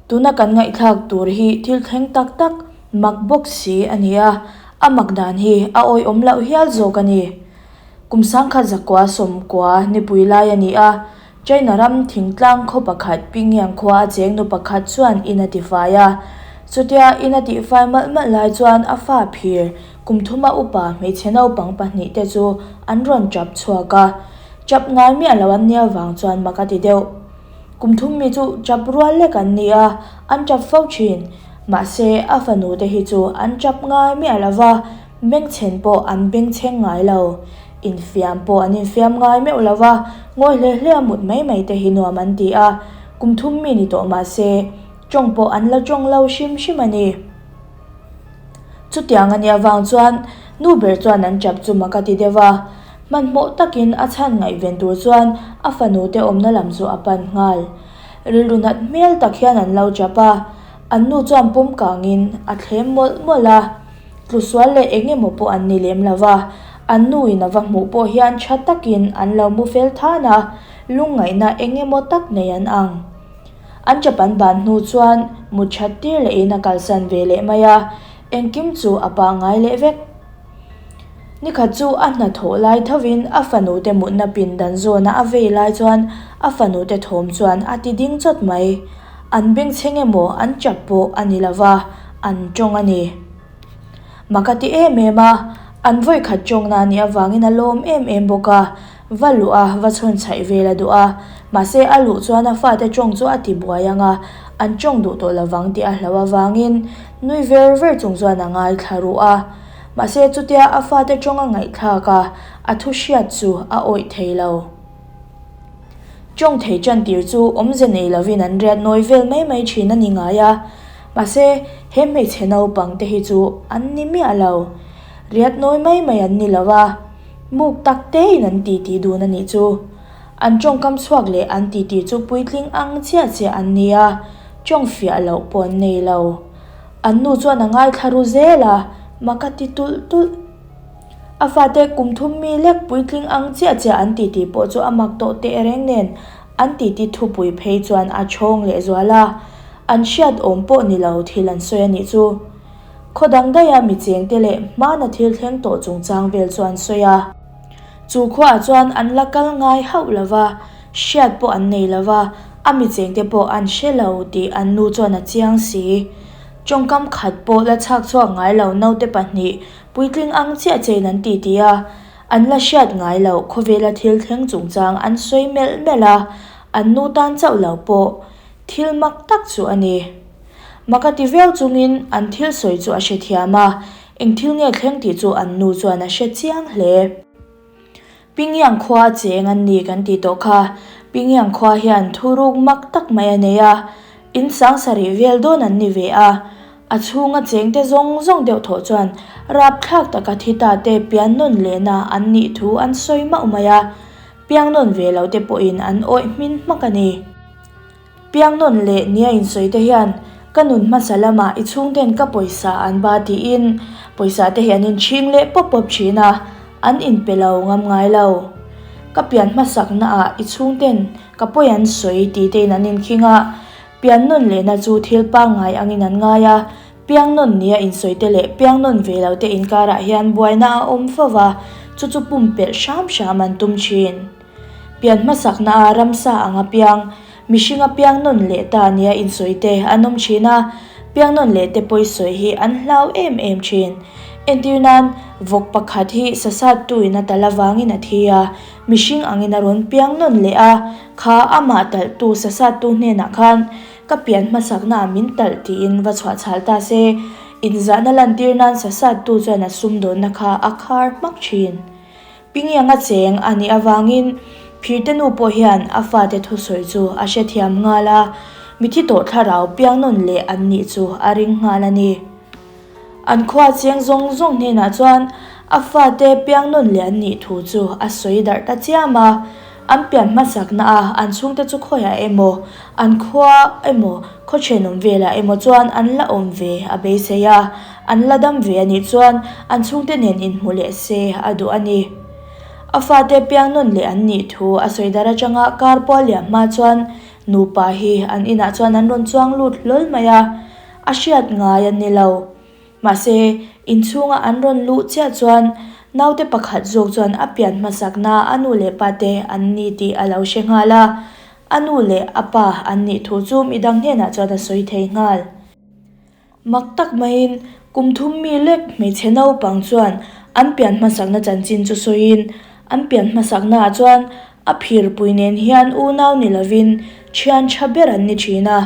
Tuna kan ngaihthlak tur hi thil thleng tak tak mak bawk si a ni a, a mak dan hi a awihawm loh hial zawk a ni. Kum sangkhat zakua sawmkua nipui lai a ni a, China ram thingtlang khaw pakhat Pingyang khua a cheng nu pakhat chuan in a tifai a. Chutia in a tihfai malh malh lai chuan a fa phir kum thuma upa hmeichhe naupang pahnihte chu an rawn tap chhuak a. Tap ngai miah lo an nia vang chuan mak a ti deuh. Kum thum mi chu tap rual lek an ni a, an tap fo thin. Mahse, a fanu te hi chu an tap ngai miah lo va, bengchhen pawh an bengchheng ngai lo. Infiam pawh an infiam ngai meuh lo va, ngawi hle hle a mut mai mai te hi nuam an ti a, kum thum mi ni tawh mahse, tawng pawh an la tawng lo hrim hrim a ni. Chutiang a nih avang chuan nu ber chuan an tap chu mak a ti deuh a, hmanhmawh takin a chhan ngaihven tur chuan a fanu te awmna lam chu a pan nghal. Rilru nat hmel tak hian an lo tap a, an nu chuan pawm kangin a thlem mawlh mawlh a, tlusual leh eng emaw pawh an ni lem lo va, an nu in a va hmuh pawh hian tha takin an lo mu fel than a, lungngaihna eng emaw tak nei an ang. An Japan ban hnu chuan mut that tir lehin a kalsan ve leh mai a, engkim chu a pangngai leh vek. Nikhat chu a hnathawh lai thovin a fanute mutna pindan zawna a vei lai chuan a fanute thawm chuan a ti ding chawt mai. An bengchheng emaw an chap pawh a ni lova, an tawng a ni. Mak a ti em em a, an vawikhat tawngna a nih avangin a lawm em em bawk a, va luh a, va chhawn chhaih vel a duh a. Mahse a luh chuan a fate tawng chu a ti buai ang a, an tawng duh tawh lovang tih a hlauh avangin nui ver ver chung chuan a ngaithla ruh a. Mahse chutia a fate tawng a ngaihthlak a, a thu hriat chu a awih thei lo. Tawng thei tan tir chu awmze nei lovin an riat nawi vel mai mai thin a ni ngai a, mahse he hmeichhe naupang te hi chu an ni miah lo. Riat nawi mai mai an ni lo a, muk tak tein an titi dun a nih chu. An tawngkam chhuak leh an titi chu puitling ang chiah chiah an ni a, tawng fiah loh pawh an nei lo. An nu chuan a ngaithla ru zel a, mak a ti tulh tulh. A fate kum thum mi lek puitling ang chiah chiah an titi pawh chu a mak tawh teh reng nen an titi thupui phei chuan a chhawng leh zual a, an hriat awm pawh ni lo thil an sawi a nih chu. Khaw dang daiha mi chengte leh hmana thil thleng tawh chungchang vel chu an sawi a. Chu khuaah chuan an la kal ngai hauh lo va, hriat pawh an nei lo va, a mi chengte pawh an hre lo tih an nu chuan a chiang si. Tawngkam khat pawh la chhak chhuak ngai lo naute pahnih Puitling ang chiah chein an ti ti a, an la hriat ngai loh khawvela thil thleng chungchang an sawi melh melh a, an nu tan chauh lo pawh thil mak tak chu a ni. Mak a ti viau chungin an thil sawi chu a hrethiam a, eng thil nge thleng tih chu an nu chuan a hre chiang hle. Pingyang khua cheng an ni kan tih tawh kha. Pingyang khua hian thuruk mak tak mai a nei a, in sang sarih vel dawn an ni ve a. A chhunga chengte zawng zawng deuh thawh chuan rapthlak taka thi ta te pian nawn lehna an nih thu an sawi mauh mai a, piang nawn ve lo te pawhin an awih hmin hmak a ni. Piang nawn leh nia insawi te hian ka nun hmasa lamah i chhungten ka pawisa an ba tiin pawisa te hi an inchhing leh pawp pawp thin a, an inpe lo ngam ngai lo. Ka pian hmasak naah i chhungten ka pawi an sawi tih tein an inkhing a, pian nawn lehna chu thil pangngai angin an ngai a, piang nawn nia insawi te leh piang nawn ve lo te inkarah hian buaina a awm fo va, chu chu pumpelh hram hram an tum thin. Pian hmasakna a ramsa ang a piang, mihring a piang nawn leh ta nia insawi te an awm thin a, piang nawn leh te pawi sawi hi an hlau em em thin. Entir nan, vawk pakhat hi sasat tuin a talh avangin a thi a, mihring angin a rawn piang nawn leh a, kha amah talhtu sasat tu hnenah khan ka pian hmasakna ah min talh tiin va chhuah chhal ta se, inzahna lantir nan sasat tu chuan a sumdawnna kha a khar hmak thin. Pingyang a cheng a nih avangin Phirte nu pawh hian a fate thusawi chu a hrethiam nghal a, mithi tawh thlarau piang nawn leh an nih chu a ring nghal a ni. An khua cheng zawng zawng hnenah chuan a fate piang nawn leh an nih thu chu a sawi darh ta chiam a, an pian hmasakna a an chhungte chu khawiah emaw, an khua emaw, khaw thenawm velah emaw chuan an la awm ve a beisei a, an la dam ve a nih chuan an chhungte nen inhmu leh se a duh a ni. A fate piang nawn leh an nih thu a sawi dar atanga kar pual liam hma chuan Nupa hi an inah chuan an rawn chuang lut hlawl mai a, a hriat ngai an ni lo. Mahse, inchhunga an rawn luh chiah chuan naute pakhat zawk chuan a pian hmasakna a nu leh pate an ni tih a lo hre nghal a, a nu leh a pa an nih thu chu midang hnenah chuan a sawi thei nghal. Mak tak maiin kum thum mi lek hmeichhe naupang chuan an pian hmasakna chanchin chu sawiin an pian hmasaknaah chuan a phirpui nen hian unau ni lovin thian tha ber an ni thin a,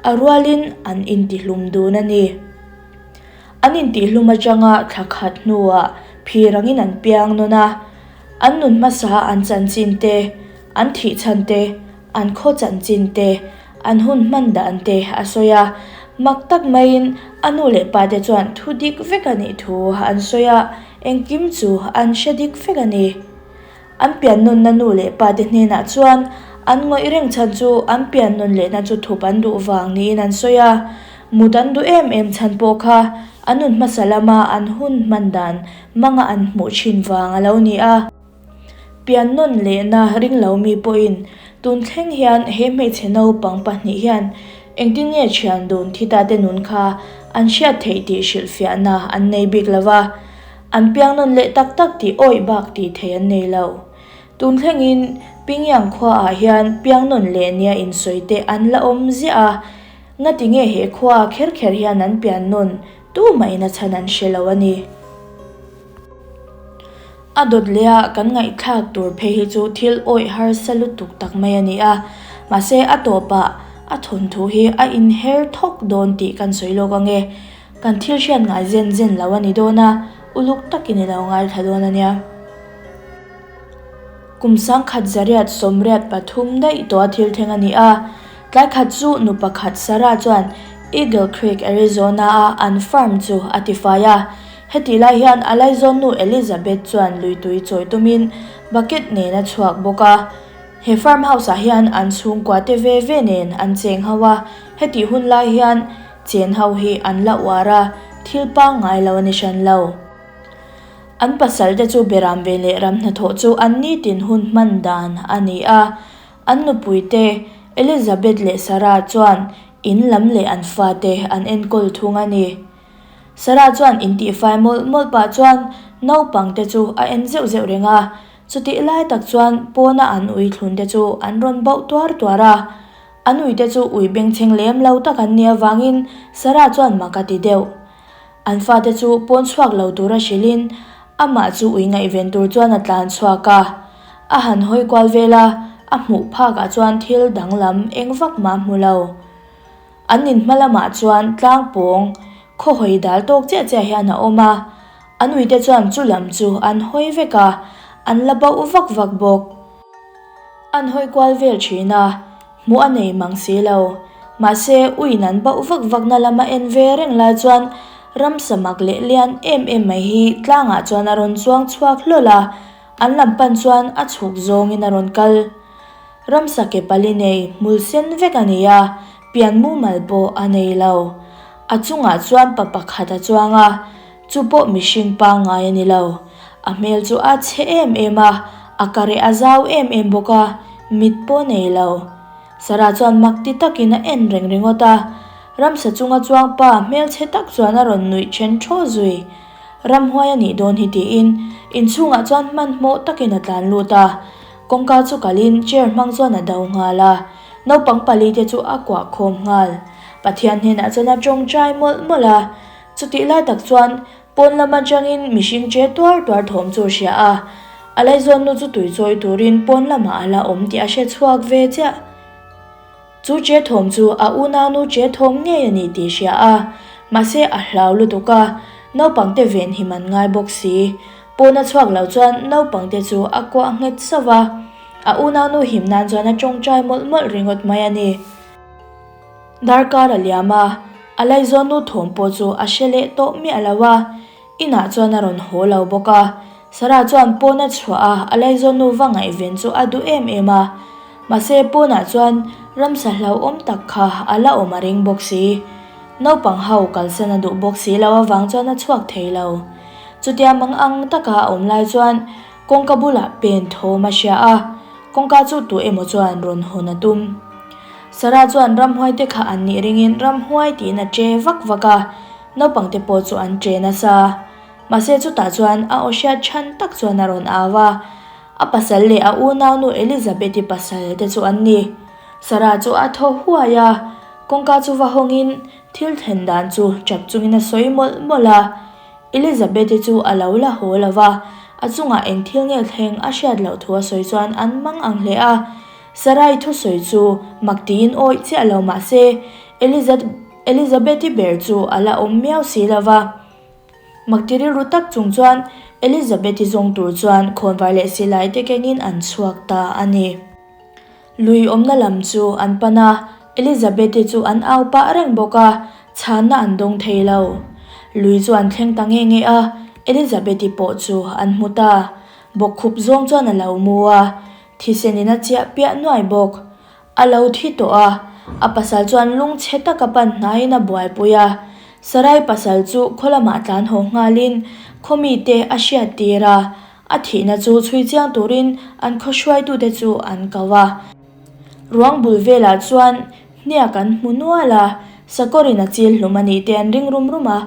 a rualin an intihlum dun a ni. An intihlum atanga thla khat hnuah phir angin an piang nawn a, an nun hmasa an chanchin te, an thih chhan te, an khaw chanchin te, An hun hman dan te a sawi a, mak tak maiin a nu leh pa te chuan thu dik vek a nih thu an sawi a, engkim chu an hre dik vek a ni. An pian nawnna nu leh pa te hnenah chuan an ngawih reng chhan chu an pian nawn lehna chu thup an duh vang niin an sawi a, mut an duh em em chhan pawh kha an nun hmasa lama an hun hman dan manga an hmuh thin vang a lo ni a. Pian nawn lehna ring lo mi pawhin tun thleng hian he hmeichhe naupang pahnih hian engtin nge thian dun thi ta te nun kha an hriat theih tih hrilhfiahna an nei bik lo va, an piang nawn leh tak tak tih awih bak tih thei an nei lo. Tun thlengin Pingyang khuaah hian piang nawn leh nia insawi te an la awm ziah a, ngati nge he khua kher kher hian an pian nawn tumahin a chhan an hre lo a ni. A dawt leh a kan ngaihthlak tur phei hi chu thil awih harsa lutuk tak mai a ni a, mahse a tawpah a thawnthu hi a inher thawk dawn tih kan sawi lawk ang e. Kan thil hriat ngai zen zen lo a ni dawn a, uluk takin i lo ngaithla dawn a nia. Kum sangkhat zariat sawmriat pathum daih tawha thil thleng a ni a, tlai khat chu nu pakhat Sarah chuan Eagle Creek, Arizona-a an farm chu a tifai a. Hetih lai hian a laizawnnu Elizabeth chuan lui tui chawi tumin bucket nen a chhuak bawk a. He farm house-ah hian an chhungkua te ve ve nen an cheng ho a, hetih hun lai hian chen ho hi an la uar a, thil pangngai lo a ni hran lo. An pasal te chu beram ve leh ram hnathawh chu an nitin hun hman dan a ni a, an nupui te Elizabeth leh Sarah chuan in lam leh an fate an enkawl thung a ni. Sarah chuan intihfai mawlh mawlh pah chuan naupang te chu a en zeuh zeuh reng a, chutih lai tak chuan pawna an ui thlun te chu an rawn bauh tuar tuar a. An ui te chu ui bengchheng lem lo tak an nih avangin Sarah chuan mak a ti deuh. An fate chu pawn chhuak lo tura hrilhin amah chu ui ngaihven tur chuan a tlan chhuak a. A han hawi kual vel a, a hmuh phakah chuan thil danglam eng vak mah a hmu lo. An in hma lamah chuan tlang pawng khaw hawi dal tawk chiah chiah hian a awm a, an uite chuan chu lam chu an hawi vek a, an la bauh vak vak bawk. An hawi kual vel thin a, hmuh a nei mang si lo. Mahse, uiin an bauh vak vakna lama en ve reng lai chuan ramsa mak leh lian em em mai hi tlangah chuan a rawn chuang chhuak hlawl a, an lam pan chuan a chhuk zawngin a rawn kal. Ramsa ke pali nei hmul sen vek a ni a, pian mumal pawh a nei lo. A chungah chuan pa pakhat a chuang a, chu pawh mihring pangngai a ni lo. A hmel chu a chhe em em a, a kareh a zau em em bawk a, mit pawh a nei lo. Sarah chuan mak ti takin a en reng ringawt a, ramsa chunga chuang pa hmelchhe tak chuan a rawn nuih then thaw zui. Ramhuai a nih dawn hi tiin inchhungah chuan hmanhmawh takin a tlan lut a. Kawngka chu kalin chair hmang chuan a do nghal a, naupang pali te chu a kuah khawm nghal. Pathian hnenah chuan a tawngtai mawlh mawlh a, chutih lai tak chuan pawn lam atangin mihring che tuar tuar thawm chu a hria a, a laizawn nu chu tui chawi turin pawn lamah a la awm tih a hre chhuak ve chiah. Chu che thawm chu a unaunu che thawm ngei a ni tih hria a, mahse a hlau lutuk a, naupangte venhim an ngai bawk si. Pawna chhuak lo chuan naupangte chu a kuah nghet sauh va, a unaunu him nan chuan a tawngtai mawlh mawlh ringawt mai a ni. Darkar a liam a, a laizawnnu thawm pawh chu a hre leh tawh miah lo a, inah chuan a rawn haw lo bawk a. Sarah chuan pawna chhuah a, a laizawnnu va ngaihven chu a duh em em a. Mahse pawnah chuan ramsa hlauhawm tak kha a la awm a ring bawk si. Naupang ho kalsan a duh bawk si lo avang chuan a chhuak thei lo. Chutia mang ang taka a awm lai chuan kawngka bulah pen thawm a hria a, kawngka chu tu emaw chuan rawn hawn a tum. Sarah chuan ramhuai te kha an nih ringin ramhuai tiin a che vak vak a, naupang te pawh chu an che nasa. Mahse chutah chuan a aw hriat chhan tak chuan a rawn au a, a pasal leh a unaunu Elizabeth-i pasal te chu an ni. Sarah chu a thaw huai a, kawngka chu va hawngin thil thlen dan chu chap chungin a sawi mawlh mawlh a. Elizabeth-i chu a lo la haw lo va, a chungah eng thil nge thleng a hriat loh thu a sawi chuan an mang ang hle a. Sarai thusawi chu mak tiin awih chiah lo mah se, Elizabeth-i ber chu a la awm miau si lo va. Mak ti rilru tak chung chuan Elizabeth-i zawng tur chuan khawnvar leh silai te kengin an chhuak ta a ni. Lui awmna lam chu an pan a, Elizabeth-i chu an au pah reng bawk a, chhanna an dawng thei lo. Lui chu an thleng ta nge nge a, Elizabeth-i pawh chu an hmu ta. Bawkkhup zawng chuan a lo mu a, thisen in a chiah piah nuai bawk. A lo thi tawh a, a pasal chuan lungchhe taka pan hnaiin a buaipui a. Sarai pasal chu khaw lamah tlan haw nghalin khaw mite a hriat tir a, a thihna chu chhui chiang turin an khaw hruaitute chu an ko a. Ruang bul velah chuan hniak an hmu nual a, sakawrin a chil hlum a nih te an ring rum rum a,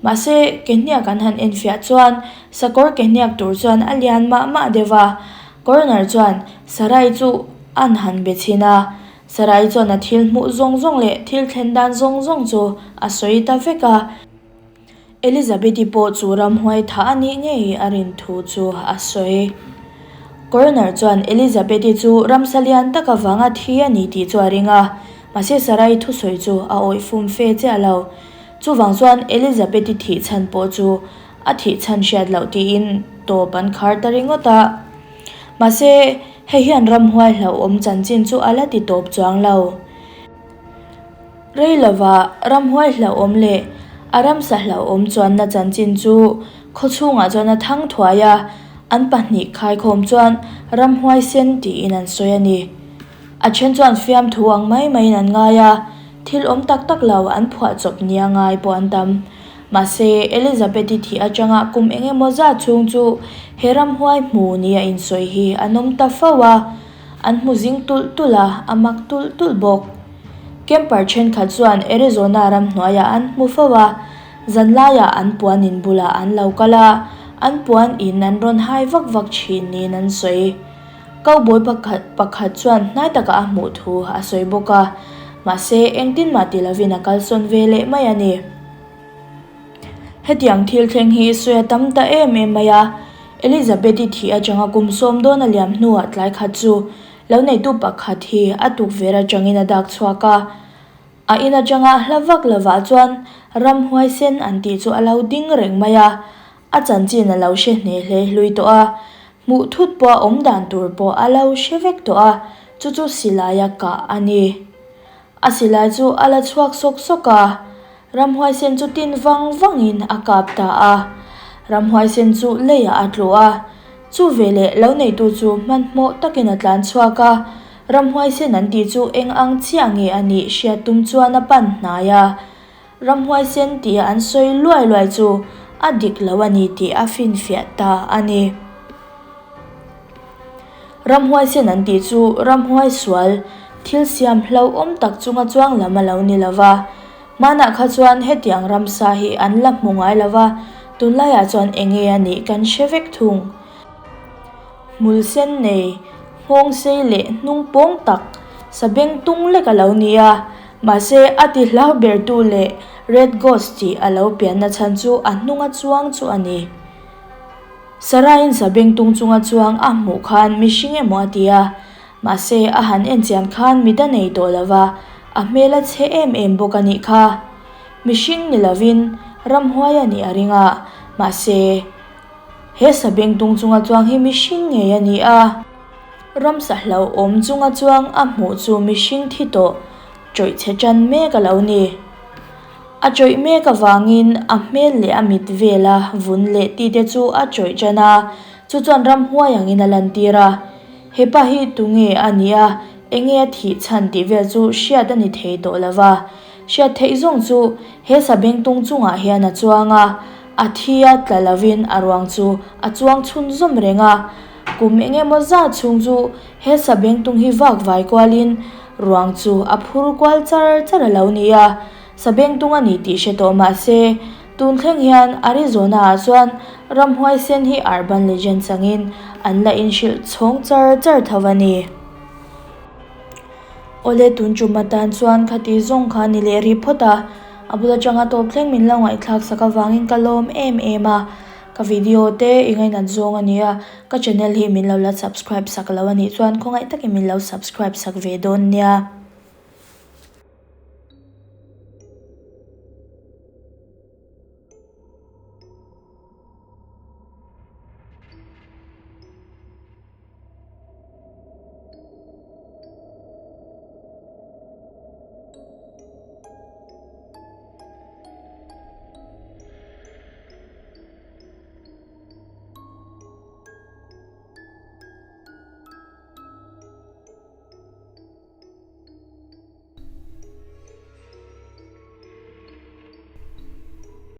Mahse, ke hniak an han enfiah chuan sakawr ke hniak tur chuan a lian mah mah deuh a. Coroner chuan Sarai chu an han be chhin a. Sarai chuan a thil hmuh zawng zawng leh thil thlen dan zawng zawng chu a sawi ta vek a. Elizabeth-i pawh chu ramhuai thah a nih ngei a rin thu chu a sawi. Coroner chuan Elizabeth-i chu ramsa lian tak avanga thi a ni tih chu a ring a. Mahse, Sarai thusawi chu a awih fum fe chiah lo. Chuvang chuan Elizabeth-i thih chhan pawh chu a thih chhan hriat loh tiin tawp an khar ta ringawt a. Mahse, hei hian ramhuai hlauhawm chanchin chu a la ti tawp chuang lo. Rei lova ramhuai hlauhawm leh a ramsa hlauhawm chuanna chanchin chu khawchhungah chuan a thang thuai a, an pahnih khaikhawm chuan ramhuai sen tiin an sawi a ni. A then chuan fiamthu ang mai maiin an ngai a, thil awm tak tak lo an phuah chawp nia ngai pawh an tam. Mahse, Elizabeth-i thih atanga kum eng emaw zat chhung chu he ramhuai hmu nia insawi hi an awm ta fo a, an hmu zing tulh tulh a, a mak tulh tulh bawk. Camper thenkhat chuan Arizona ramhnuaiah an hmu fo a, zanlaiah an puan in bulah an lo kal a, an puan in an rawn hai vak vak thin niin an sawi. Cowboy pakhat pakhat chuan hnai takah a hmuh thu a sawi bawk a, mahse engtin mah ti lovin a kalsawn ve leh mai a ni. Hetiang thil thleng hi sawi a tam ta em em mai a, Elizabeth-i thih atanga kum sawm dawn a liam hnuah tlai khat chu lo neitu pakhat hi a tukverh atangin a dak chhuak a, a in atanga hla vak lovah chuan ramhuai sen an tih chu a lo ding reng mai a, a chanchin a lo hre hneh hle hlui tawh a, Hmuh thut pawh a awm dan tur pawh a lo hre vek tawh a, chu chu silai a kah a ni. A silai chu a la chhuak sawk sawk a, ramhuai sen chu tin vang vangin a kap ta a. Ramhuai sen chu leiah a tlu a, chu veleh lo neitu chu hmanhmawh takin a tlan chhuak a, ramhuai sen an tih chu eng ang chiah nge a nih hriat tum chuan a pan hnai a. Ramhuai sen tia an sawi luai luai chu a dik lo a ni tih a finfiah ta a ni. Ramhuai sen an tih chu ramhuai sual thil siam hlauhawm tak chunga chuang lam a lo ni lo va. Hmanah kha chuan hetiang ramsa hi an la hmu ngai lo va, tunlaiah chuan eng nge a nih kan hre vek thung. Hmul sen nei, nghawng sei leh hnung pawng tak, sabeng tung lek a lo ni a, mahse a ti hlau bertu leh Red Ghost tih a lo pianna chhan chu a hnunga chuang chu a ni. Sarah-in sabeng tung chunga chuang a hmuh khan mihring emaw a ti a, mahse a han en chian khan mit a nei tawh lo va, a hmel a chhe em em bawk a nih kha. Mihring ni lovin ramhuai a nih a ring a, mahse. He sabeng tung chunga chuang hi mihring ngei a ni a, ramsa hlauhawm chunga chuang a hmuh chu mihring thi tawh chawih chhe tan mek a lo ni. A chawih mek avangin a hmel leh a mit vela vun leh ti te chu a chawih tan a, chu chuan ramhuai angin a lantir a. He pa hi tunge a nih a, enge a thih chhan tih vel chu hriat a ni thei tawh lo va. Hriat theih zawng chu he sabeng tung chungah hian a chuang a, A thi a tla lovin a ruang chu a chuang chhunzawm reng a, kum eng emaw zat chhung chu he sabengtung hi vak vai kualin Ruang chu a phur kual char char a lo ni a, sabengtung a ni tih hre tawh mah se, tun thleng hian Arizona ah chuan ramhuai sen hi urban legend changin an la inhrilh chhawng char char tho a ni. Awle tun tum atan chuan khati zawng kha ni leh rih phawt a, a bul atanga tawp thleng min lo ngaihthlak sak avangin ka lawm em em a, ka video te i ngainat zawng a nia, ka channel hi min lo la subscribe sak lo a nih chuan khawngaih takin min lo subscribe sak ve dawn nia.